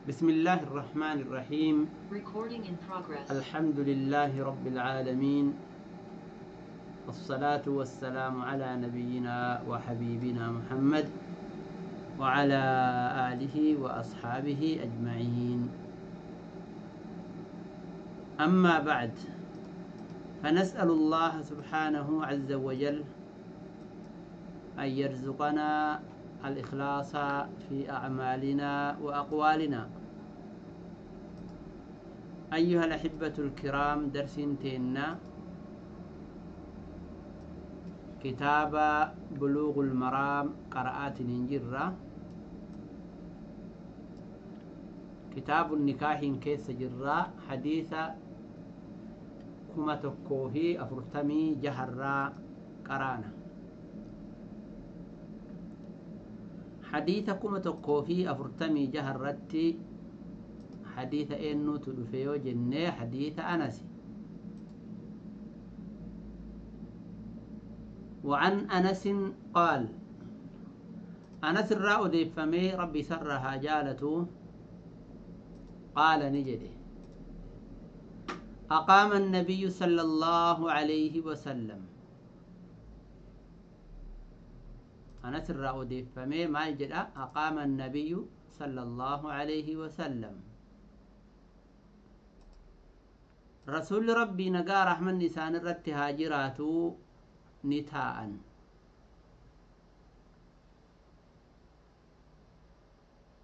بسم الله الرحمن الرحيم. Recording in progress. الحمد لله رب العالمين، والصلاة والسلام على نبينا وحبيبنا محمد وعلى آله وأصحابه أجمعين. أما بعد، فنسأل الله سبحانه عز وجل أن يرزقنا الإخلاص في أعمالنا وأقوالنا. أيها الأحبة الكرام، درس تينا كتاب بلوغ المرام قراءات ننجرة كتاب النكاح كيس جرة حديث كما تكوفي أفرتمي جهرة قرانا حديث كما تكوفي أفرتمي جهرتي حديث إنو تدفيو جنة حديث أنس. وعن أنس قال، أنس الراء ديفمي ربي سرها جالته، قال نجده: أقام النبي صلى الله عليه وسلم. أنس الراء ديفمي ما الجدأ؟ أقام النبي صلى الله عليه وسلم. رسول ربي نقا رحمة نسان الرت هاجراتو نتاء.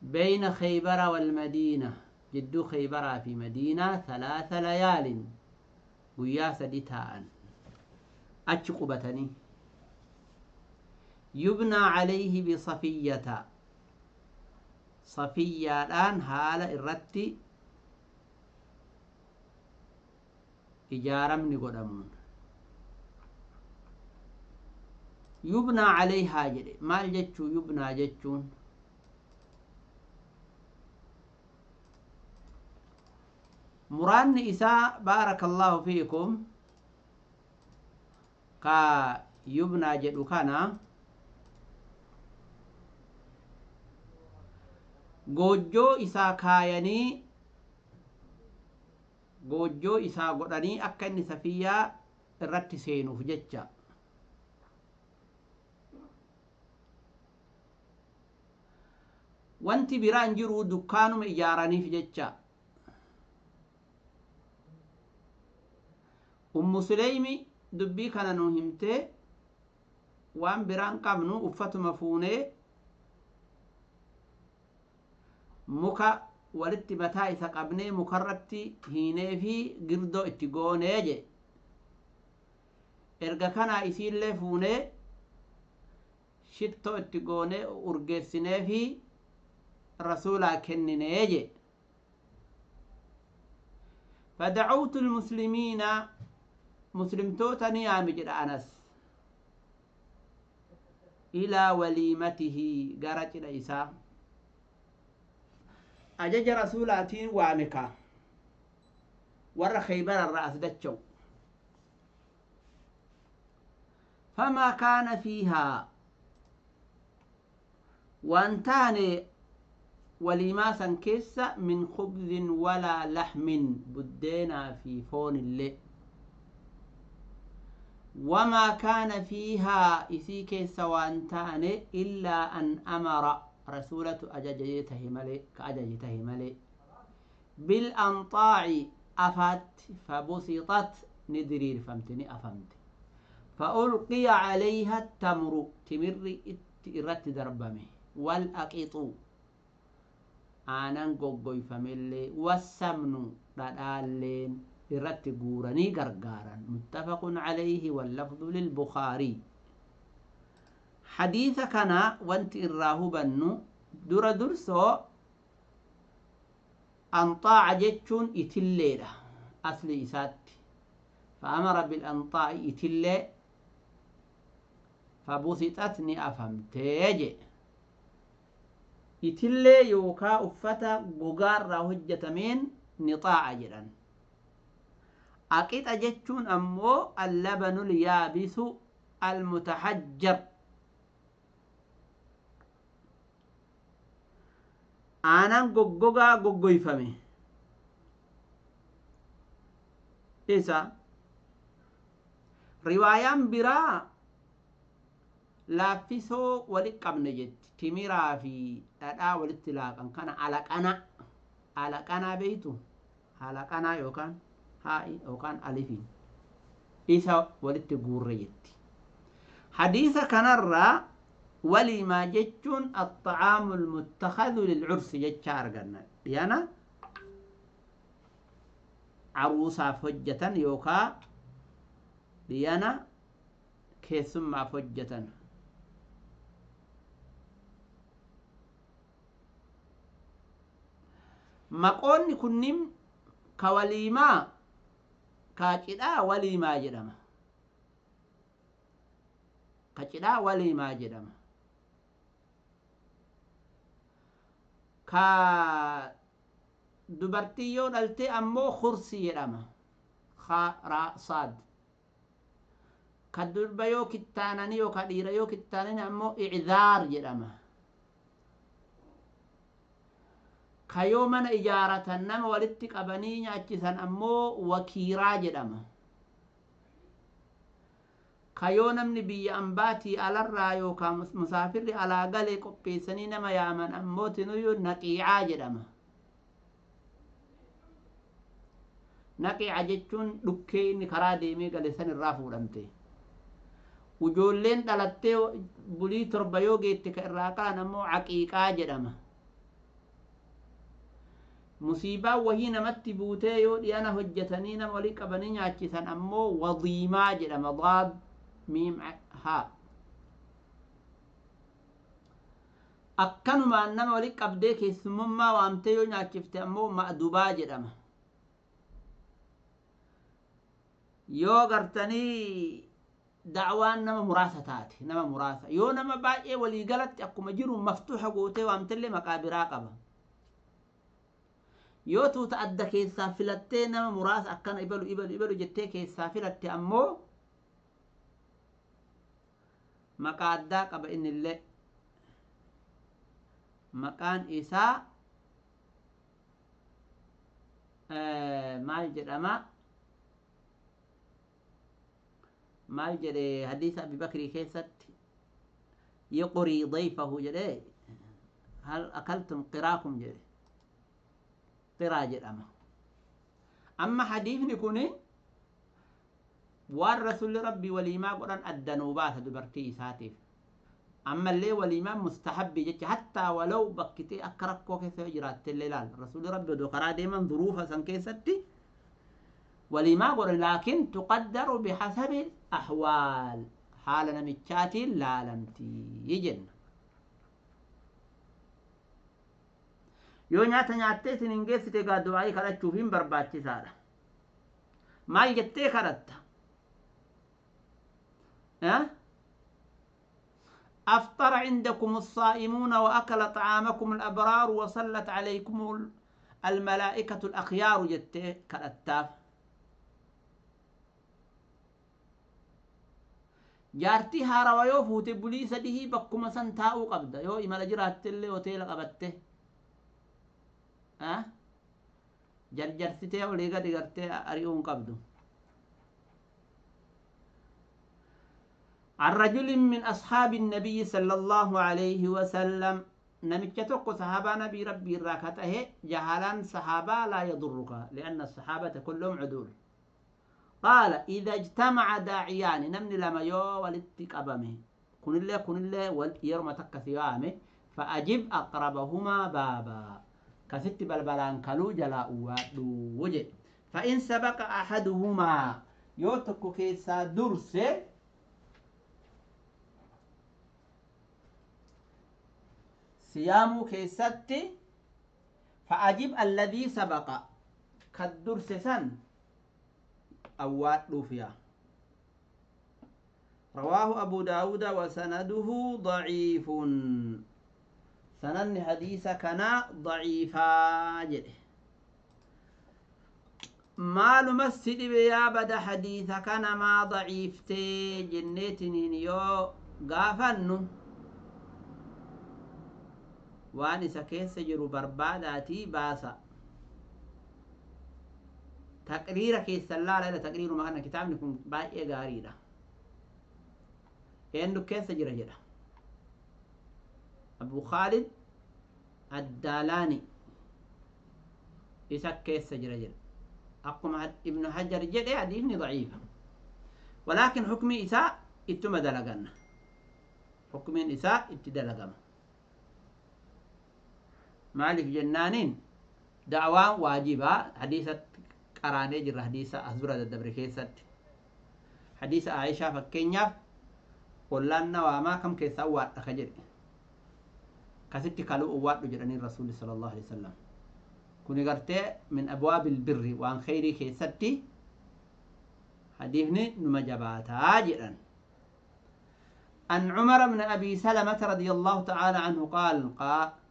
بين خيبر والمدينة، جدو خيبر في مدينة 3 ليال ويا سدتاء أتشقبتني يبنى عليه بصفية، صفية الآن هال الرت إجارم نقدمون يبنى عليها جري. ما الجتشو يبنى جتشون؟ مران إساء بارك الله فيكم كا يبنى جدو كان goojjoo isaa kaayanii goojjoo isaa godhanii akka inni safiyyaa irratti seenuuf jecha. Wanti biraan jiru dukkaanuma ijaaraniif jecha. Ummu Suleymi dubbii kana nu himtee waan biraan qabnu uffatuma fuunee muka walitti mataa isa qabnee mukarratti hiinee fi girdoo itti goonee je. Erga kana isiillee fuunee shittoo itti goonee urgeessinee fi rasuulaa kenninee je. فدعوت المسلمين، مسلمتوتني يا مجد أنس، إلى وليمته قرأت الإساء أجج رسولاتين وامكا ور خيبر الرأس دتشو. فما كان فيها وانتاني ولما سنكس من خبز ولا لحم بدينا في فون اللي. وما كان فيها إسيكيس وانتاني إلا أن أمر رسولة أججيته ملي كأججته ملي بالأنطاع أفت فبسطت ندرير فهمتني أفهمت فألقي عليها التمر تمر إرت دربمه والأقيط aanan goggoyfamillee wassamnu dhadhaalleen irratti guuranii gargaaran. Muttafaqun alayhi wallafdu lilbukaarii. Hadiisa kana wanti irraa hubannu dura dursoo anxaaca jechuun itilleedha asli isaatti. فأمر بالأنطاع itillee فبسطت ni afamtee je. Itillee yookaa uffata gogaarraa hojjetameen ni xaa'a jedhan. Aqixa jechuun ammoo allabanul yaabisu almutahajjar. Aanan goggogaa goggoyfame isa. Riwaayaan biraa laaffisoo walitti qabne jetti. Timiraa fi dhadhaa walitti laaqan kana alaqana. Alaqanaa beeytu, alaqanaa yookaan haa'i yookaan alifiin isa walitti guurre jetti. Hadiisa kanarraa waliimaa jechuun axxa'aamu lmuttakhadhu lilcursi jecha arganna. Dhiyana aruusaaf hojjetan yookaa dhiyana keessummaaf hojjetan. Maqoonni kunniin ka waliimaa ka cidhaa waliimaa jedhama. Ka cidhaa waliimaa jedhama. Ka dubartii yoo dhalte ammoo khursi jedhama. Kha ra saad. Ka durba yoo kittaananii yookaan dhiira yoo kittaananii ammoo iczaar jedhama. Ka yoo mana ijaaratan nama walitti qabanii nyaachisan ammoo wakiiraa jedhama. Ka yoo namni biyya ambaatii alarraa yookaan musaafirri alaa galee qopheessanii nama yaaman ammoo tinuyyuu naqiicaa jedhama. Naqiica jechuun dhukkee inni karaa deemee gale san irraa fuudhamte. Ijoolleen dhalattee bulii 7 yoo geette ka irraa qalan ammoo caqiiqaa jedhama. Musiibaa wahii namatti buutee yoo dhiyana hojjetanii nama walii qabanii nyaachisan ammoo wadiimaa jedhama. Daad miim haa. Akkanumaan nama walii qabdee keessummummaa waamtee yoo nyaachifte ammoo ma'dubaa jedhama. Yoo gartanii da'waan nama muraasa taate, nama muraasa yoo nama baay'ee walii galatti akkuma jiru maftuuxa gootee waamtellee maqaa biraa qaba. Yoo tuuta adda keessaa filattee nama muraasa akkana ibalu ibalu ibalu jettee keessaa filatte ammoo maqaa addaa qaba innillee. Maqaan isaa maal jedhama? Maal jedhe hadiisa Abi Bakrii keessatti? Yuqrii dayfahu jedhee, hal akaltum qiraakum jedhe, qiraa jedhama. Amma hadiifni kuni waan Rasuulli Rabbii waliimaa godhan addanuu baasa dubartii isaatiif. Ammallee waliimaan mustahabbii jecha, hattaa walaw bakkitee akka rakkoo keessa yoo jiraattellee ilaal. Rasuulli Rabbii odoo karaa deeman duruufa san keessatti waliimaa godhan, laakiin tuqaddaru bihasabi ahwaal, haala namichaatiin laalamtii jenna. Yoo nyaata nyaattee isin hin geessite egaa du'aa'ii kadhachuuf hin barbaachisaadha. Maal jettee kadhatta? أفطر عندكم الصائمون وأكل طعامكم الأبرار وصلت عليكم الملائكة الأخيار جت كالتاف. Jaartii haarawaa yoo fuute bulii 3 bakkuma san taa'uu qabda. Yoo imala jiraattellee hoteela qabatte jarjarsitee olii gadi gartee ari'uu hin qabdu. عن رجل من أصحاب النبي صلى الله عليه وسلم، نمتش توقو صحابة نبي ربي راكته جهلا صحابة لا يضرك لأن الصحابة كلهم عدول. قال إذا اجتمع داعيان، نمني لما يو ولتك أبامه كن الله كن الله واليرم تكثيامه فأجب أقربهما بابا كست بلبلان كلو جلاء وجه. فإن سبق أحدهما يوتك كيسا درس سيامو كيستي فأجب الذي سبق كالدرس سن أوات لوفيا. رواه أبو داود وسنده ضعيف. سنن حديث كان ضعيفا جده. مال مسجد بيا بدا حديث كان ما ضعيف تي جنتنين يو غافنو. Waan isa keessa jiru barbaadaatii baasa. Taqriira keessan laala, taqriiruma kana kitaabni kun baay'ee gaariidha. Eenyu keessa jira jedha. Abu Khaalid Addaalaani isa keessa jira jedha. Akkuma Ibnu Hajar jedhe hadiisni daciifa. Walaakin hukmi isaa ittuma dalaganna. Hukmiin isaa itti dalagama. Maaliif jennaaniin da'waan waajibaa hadiisa qaraanee jirra, hadiisa as dura daddabre keessatti. Hadiisa Aayishaa fakkeenyaaf ollaan na waamaa kam keessaa waadha ka jedhe. Kasitti kaluu uwwaadhu jedhanii Rasuulli sallallahu alaihi wasallam. Kuni gartee min abwaabil birri waan kheyrii keessatti hadiifni numa jabaataa jedhan. عن عمر بن أبي سلمة رضي الله تعالى عنه قال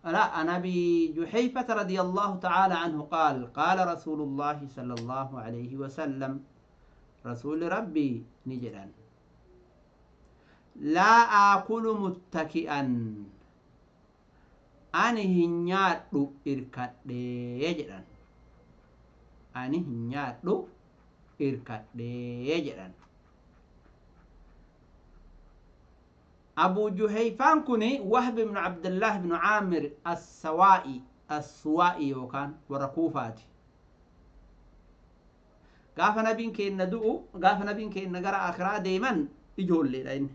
لا عن أبي جحيفة رضي الله تعالى عنه قال قال رسول الله صلى الله عليه وسلم رسول ربي نجدا لا آكل متكئا أني هنيادو إركدي جدًا أني هنيادو إركدي جدًا. أبو جحيفان كني وهب بن عبد الله بن عامر السوائي وكان وركوفاتي. قاف نبين كي ندعو قاف نبين كي نقرأ آخرا دايما يجول لي لأن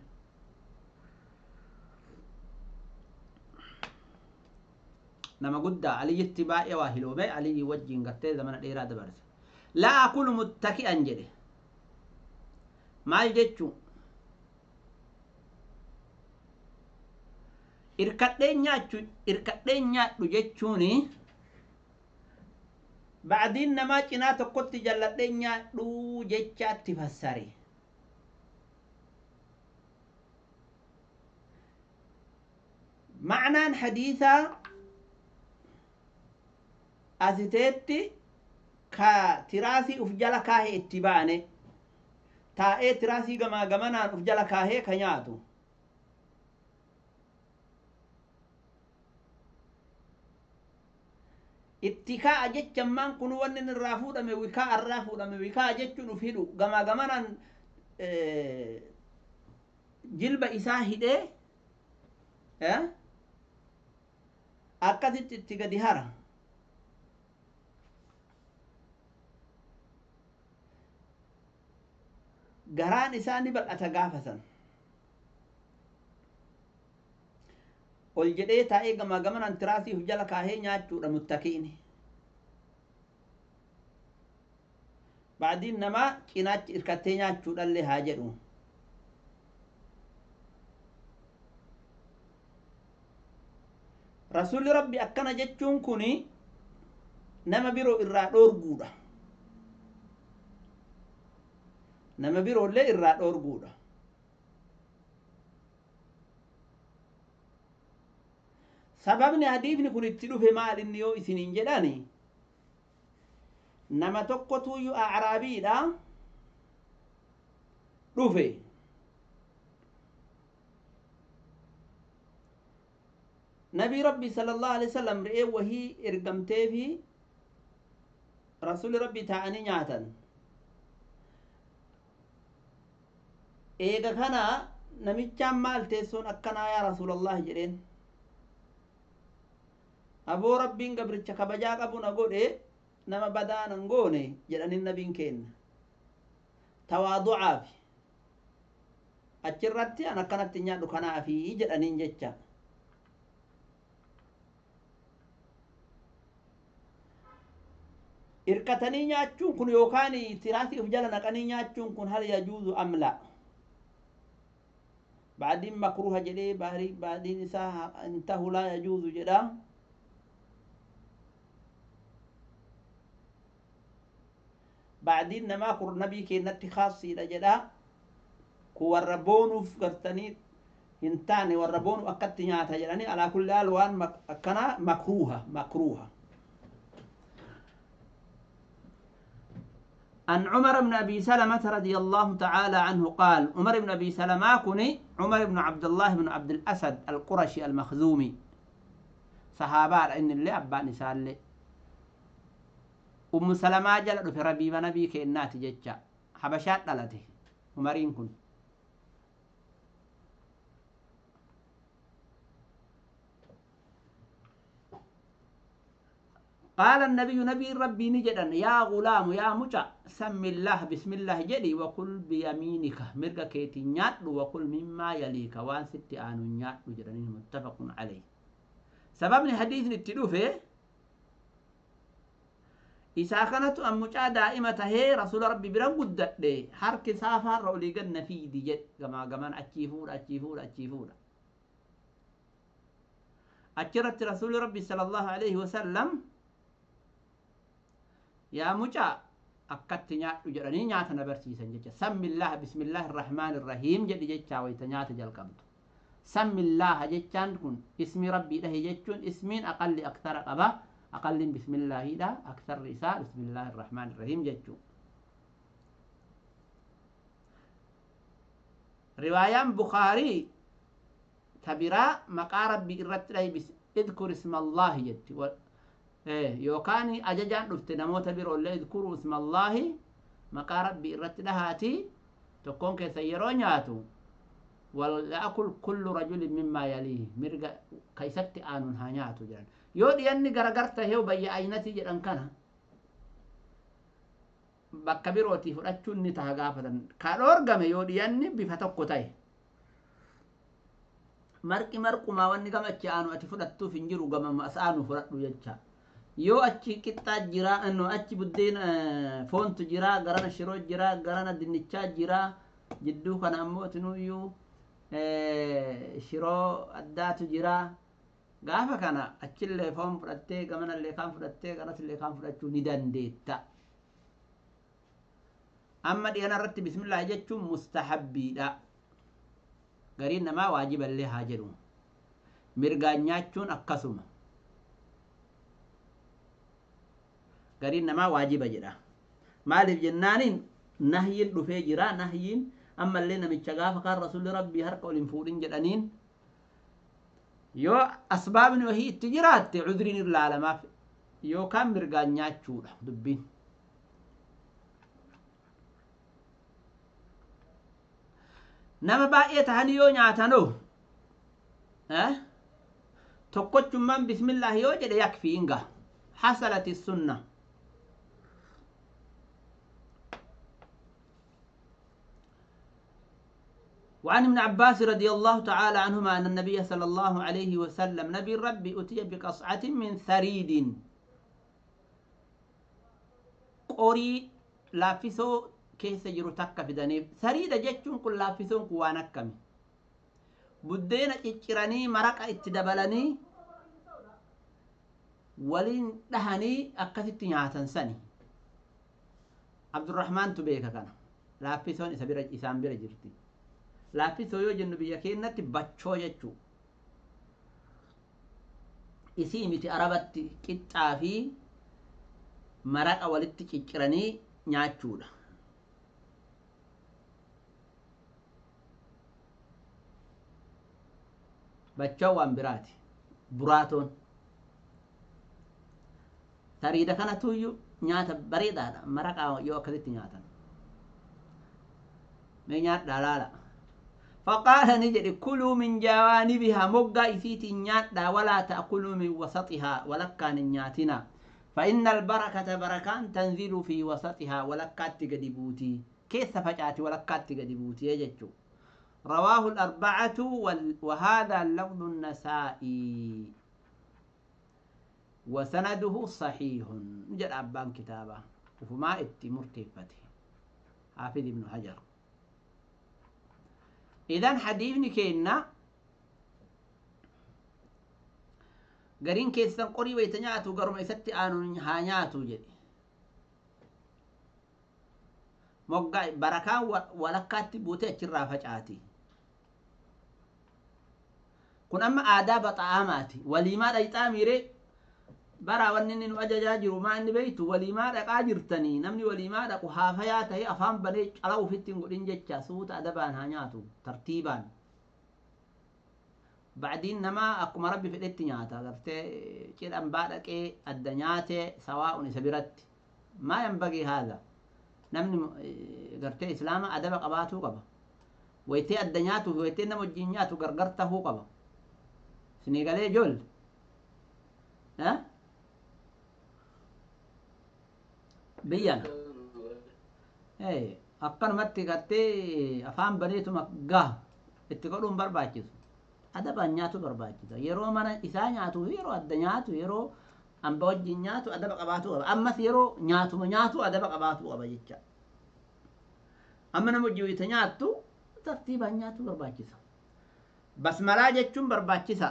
نما قد علي اتباعي واهلو بي علي وجه قتي زمن الإرادة برس. لا أكل متكئا جده ما الجتشو irkadhee nyaadhu jechuuni bacdiin namaa cinaa tokkotti jalladhee nyaadhu jechaatti fassare. Ma'naan hadiisaa asiteetti ka tiraasii uf jala kaahee itti baane taa'ee tiraasii gamaa gamanaan uf jala kaahee ka nyaatu. Ittikaa'a jechammaan kun wanni irraa fuudhame wikaa irraa fuudhame wikaa jechuun uf hidhu gamaa gamanaan jilba isaa hidhee akkasitti itti gadi hara. Garaan isaa ni bal'ata gaafa san. Ol jedhee taa'ee gamaa gamanaan tiraasii uf jala kaahee nyaachuudha muttakiini. Bacdiin namaa cinaachi irkattee nyaachuudhallee haa jedhu. Rasuulli Rabbi akkana jechuun kuni nama biroo irraa dhoorguudha. Nama biroollee irraa dhoorguudha. Sababni hadiifni kun itti dhufe maal inni yoo isiniin jedhani nama tokkotuyyuu Acraabiidha dhufe. Nabii Rabbi sallallahu alaihi wasallam re'ee wahii ergamtee fi Rasuulli Rabbi taa'anii nyaatan. Eega kana namichaan maal teessoon akkanaa yaa Rasuulallah jedheen. Aboo Rabbiin gabricha kabajaa qabu na godhe nama badaa nan goone jedhaniin nabiin kenna. Tawaadu'aafi achirratti an akkanatti nyaadhu kanaafi jedhaniin jecha. Irkatanii nyaachuun kun yookaan tiraasii of jala naqanii nyaachuun kun hal yajuuzu am la? Ba'diin makruuha jedhee ba'diin isaa intahu laa yajuuzu jedha. Ba'diin namaa kun nabii keenyatti khaasiidha jedha. Kun warra boonuuf gartanii hin taane warra boonuuf akkatti nyaata jedhanii alaa kulli haal waan akkanaa makruuha. عن عمر بن أبي سلمة رضي الله تعالى عنه قال عمر بن أبي سلمة كني عمر بن عبد الله بن عبد الأسد القرشي المخزومي Sahaabaadha innillee abbaan isaallee. Ummu Salamaa jala dhufe rabiiba nabii kennaati jecha. Habashaa dhalate Umariin kun. قال النبي نبي ربي نجدا يا غلام يا مجا سم الله بسم الله جدي وكل بيمينك مرقا كيتي نيات وكل مما يليك وان ست آنو نيات جدنين متفق عليه. سبب الحديث نتلوفه إذا كانت أم مجا دائمة هي رسول ربي بران قدت لي حرك سافر رولي قد نفيدي جد كما كمان أتشيفور أتشيفور أتشيفور أتشرت رسول ربي صلى الله عليه وسلم يا مجا أكدت نيات نيات نبرسيسا جتا سم الله بسم الله الرحمن الرحيم جد جتا ويتنيات جل قبض سم الله جتان كن اسم ربي له جتون اسمين أقل أكثر قبا أقل بسم الله لا أكثر رسال بسم الله الرحمن الرحيم جتون. رواية بخاري تبرا مقارب بإرت اذكر اسم الله جت يوكاني أججان رفت نموت بيرو اللي اذكروا اسم الله مقارب بإرت لهاتي تكون كيسيرون ياتو ولأكل كل رجل مما يليه مرقا كيست آنون هانياتو جران يودي أني غرغرت هيو بي أينتي جران كان bakka birootii fudhachuun ni taha gaafatan ka dhoorgame yoo dhiyanni bifa tokko ta'e marqi marqumaa wanni gama achi aanu ati fudhattuuf hin jiru gama as aanu fudhadhu jecha yoo achi qixxaa jira inno achi buddeen foontu jira garana shiroo jira garana dinnichaa jira jidduu kana ammoo tinuyyuu shiroo addaatu jira gaafa kana achillee foon fudhattee gamanallee kaan fudhattee garasillee kaan fudhachuu ni dandeetta. أما دي أنا رتب بسم الله جتشو مستحبي لا قرين ما واجب اللي هاجرون مرقانياتشون أقسم قرين ما واجب جرا مالف جنانين نهي رفي جرا نهي أما اللي نمتشغا فقال رسول ربي هرقوا الانفورين جرانين يو أسباب وهي التجرات عذرين العالم يو كان مرقانياتشون دبين. Nama baay'ee tahanii yoo nyaatanoo tokkochummaan bismillah yoo jedhe yakfii inga hasalati sunna. وعن ابن عباس رضي الله تعالى عنهما أن النبي صلى الله عليه وسلم نبي ربي أتي بقصعة من ثريد قري لافسو keessa jiru takka fidaniif sariida jechuun kun laaffisuun kun waan akkami buddeena cicciranii maraqa itti dabalanii waliin dhahanii akkasitti nyaatan sani Abdurrahmaantu beeka kana laaffisuun isa bira isaan bira jirti laaffisoo yoo jennu biyya keenyatti bachoo jechuu isii miti arabatti qixxaa fi maraqa walitti cicciranii nyaachuudha. Bachoo waan biraati buraatoon sariida kanatuyyuu nyaata bareedaadha maraqaa yoo akkasitti nyaatan mee nyaadhaa laala. فقال نجد كلوا من جوانبها مقا إثيتي نياتا ولا تأكلوا من وسطها ولكان نياتنا فإن البركة بركان تنزل في وسطها ولكات قدبوتي كيف فجأتي ولكات قدبوتي يجتشو. رواه الأربعة وهذا لفظ النسائي وسنده صحيح جل أبان كتابه وفما اتي مرتفته حافظ ابن حجر. إذن حديثني كينا قرين كيسان قري ويتنياتو قرم إستي آنو هانياتو جدي موقع بركان ولكاتي بوتي أجرى فجآتي كن أما آداب طعاماتي ولما دايتاميري برا ونني أججا جرو ما إني بيتو ولما دقا جرتني نمني ولما دقو هافياته أفهم بني على فتن قلن جتشا سوت أدبان هانياتو ترتيبان Bacdiin namaa akkuma rabbi fedhetti nyaata gartee cidhan baadhaqee adda nyaate sawaa'un isa biratti maa yanbagii haadha namni gartee islaama adaba qabaatuu qaba waytee adda nyaatu fi waytee nama wajjin nyaatu gargar tahuu qaba isinii galee ijoolle biyyana akkanumatti gartee afaan baneetuma gaha itti godhuun barbaachisu adabaan nyaatu barbaachisa yeroo mana isaa nyaatu fi yeroo adda nyaatu yeroo hamba wajjin nyaatu adaba qabaatuu qaba ammas yeroo nyaatuma nyaatu adaba qabaatuu qaba jecha amma nama wajjin wayita nyaattu tartiibaan nyaatu barbaachisa basmalaa jechuun barbaachisa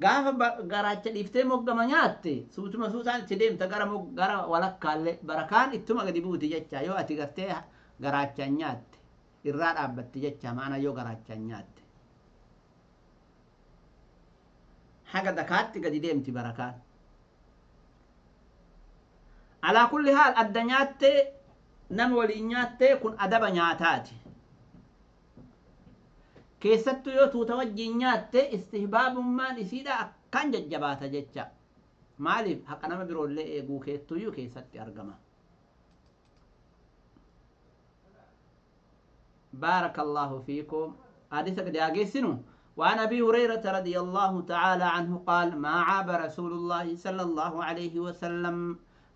gaafa garaacha dhiiftee moggama nyaatte suutuma suutaan itti deemta gara gara walakkaallee barakaan ittuma gadi buuti jecha yoo ati gartee garaachaan nyaatte irraa dhaabbatti jecha maana yoo garaachaan nyaatte haga dakaatti gadi deemti barakaan alaa kulli haal adda nyaattee nama waliin nyaattee kun adaba nyaataati keessattuu yoo tuuta wajjin nyaatte istihbaabummaan isiidha akkaan jajjabaata jecha maaliif haqa nama biroollee eeguu keettuyyuu keessatti argama بارك الله فيكم حديث قد ياجسنو وعن أبي هريرة رضي الله تعالى عنه قال ما عاب رسول الله صلى الله عليه وسلم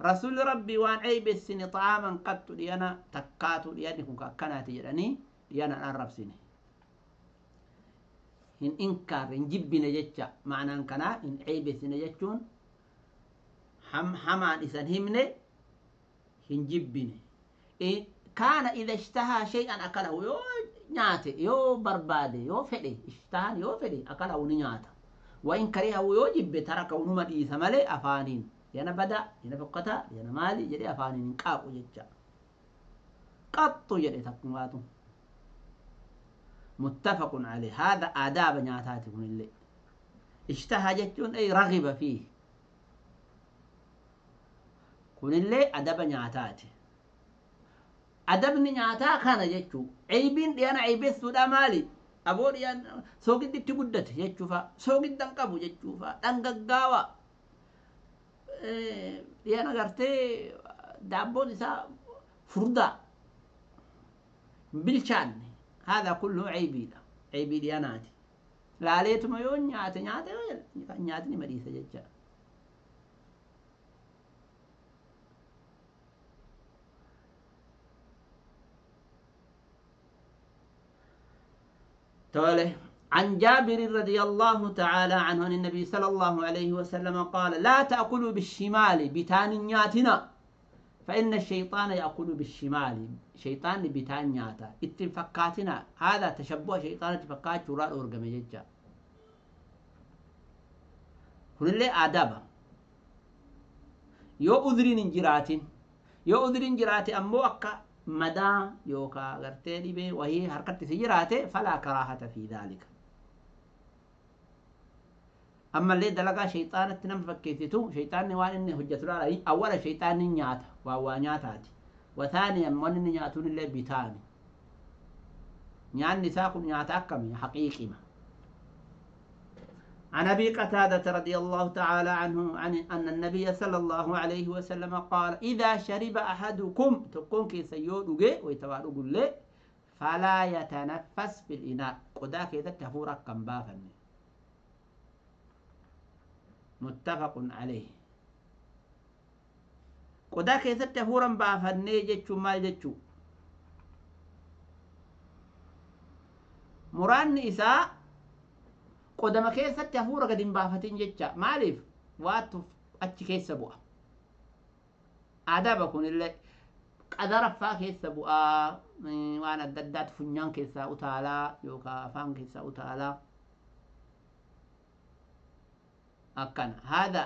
رسول ربي وان عيب السن طعاما قط لأنا تكاتو لأني كنات جراني لأنا أعرف سنه إن إنكار إن جبنا جتشا معنى إن كنا إن عيب السن جتشون حم حمان إسان همني إن جبنا إن كان إذا اشتهى شيئا أكله يو نياتي يو بربادي يو فدي اشتهى يو فدي أكله نياتا وإن كرهه يو جب تركه نما ديسا مالي أفانين يانا بدا يانا فقتا يانا مالي جدي أفانين قاقو جتشا قط جدي تقواتو متفق عليه هذا آداب نياتاتي من اللي اشتهى جتشون أي رغب فيه كن اللي أدب نياتاتي adabni nyaataa kana jechuu ceybiin dhiyana ceybeessuudha maali aboo dhiyaan soogiddi itti guddate jechuufa soogiddan qabu jechuufa dhangaggaawa dhiyana gartee daabboon isaa furdaa bilchaanne haadha kullu ceybiidha ceybii dhiyanaati laaleetuma yoo nyaate nyaate nyaatni madhiisa jecha توله عن جابر رضي الله تعالى عنه أن النبي صلى الله عليه وسلم قال لا تأكلوا بالشمال بتانياتنا فإن الشيطان يأكل بالشمال شيطان بتانياتا اتفقاتنا هذا تشبه شيطان اتفقات شراء أورجمججة كل اللي آدابا يو أذرين جراتين يو أذرين جراتي أمو أكا مدى يوكا غرتي بي وهي حركة سجراته فلا كراهة في ذلك أما اللي دلقا شيطان تنم فكيتو شيطان وان إني حجة لا أولا شيطان نياتا وهو نياتاتي وثانيا من نياتون اللي بيتاني نيان نساكم نياتا كم حقيقي ما عن أبي قتادة رضي الله تعالى عنه عن أن النبي صلى الله عليه وسلم قال إذا شرب أحدكم تقوم كي سيودوغي ويتوارو له فلا يتنفس في الإناء قدا كذا تفورا كم بافن متفق عليه قدا كذا تفورا بافن جتشو مال جتشو مران إساء qodama keessatti hafuura gadi hin baafatin jecha maaliif waatu achi keessa bu'a adaba kunillee qadaraffaa keessa bu'aa waan adda addaatu funyaan keessaa utaalaa yookaan afaan keessaa utaalaa akkana haadha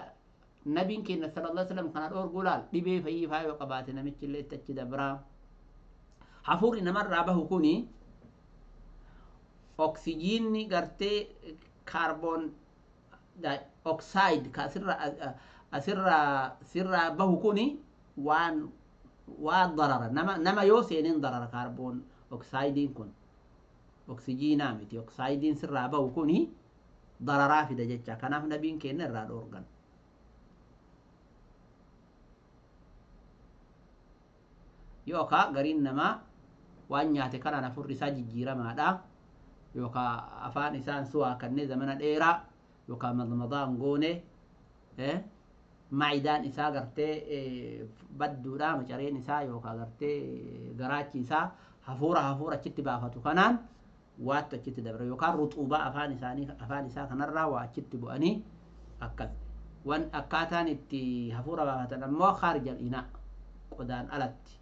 nabiin keenya sallallahu alaihi wasallam kana dhoorguu laal dhibee fayyifaa yoo qabaate namichi illee itti achi dabraa hafuurri namarraa bahu kuni oksijiinni gartee kaarboon daayoksaayd ka asirraa bahu kuni waan waa darara nama yoo seenin darara kaarboon Oksaayidiin kun oksijiinaa miti, oksaayidiin sirraa bahu kuni dararaa fida jecha. Kanaaf nabiin keenya irraa dhoorgan. Yookaa gariin namaa waan nyaate kanaan hafuurri isaa jijjiiramaadha, yookaa afaan isaan suwaa kannee zamana dheeraa, yookaa madmadaan goone, maayidaan isaa gartee badduudha, macareen isaa yookaa gartee garaachi isaa hafuura achitti baafatu kanaan waattu achitti dabre, yookaan ruxuubaa afaan isaanii afaan isaa kanarraa waa achitti bu'anii akkas. Wan akkaataan itti hafuura baafatan ammoo khaarijal inaa, qodaan alatti.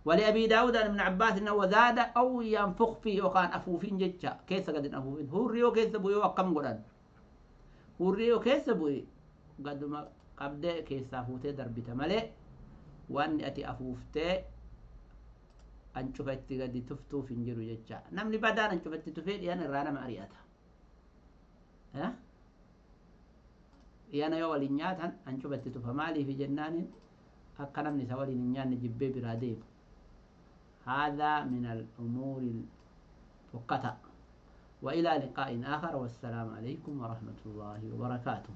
ولأبي داود عن ابن عباس إنه وزاد أو ينفخ فيه، وكان أفوفين جتشا كيس قد أفوفين هو ريو كيس بوي وكم قران هو ريو كيس بوي قد ما قبل كيس أفوتي دربت ملء وأن أتي أفوفتي أنشوفت قد تفتو فنجرو جتشا نمني بدان أنشوفت تفيد يعني رانا ما أرياتها ها يعني يو ولينيات أنشوفت تفمالي في جنان أكنم نسوالي نيان جبي براديب. هذا من الأمور الفقهاء. وإلى لقاء آخر، والسلام عليكم ورحمة الله وبركاته.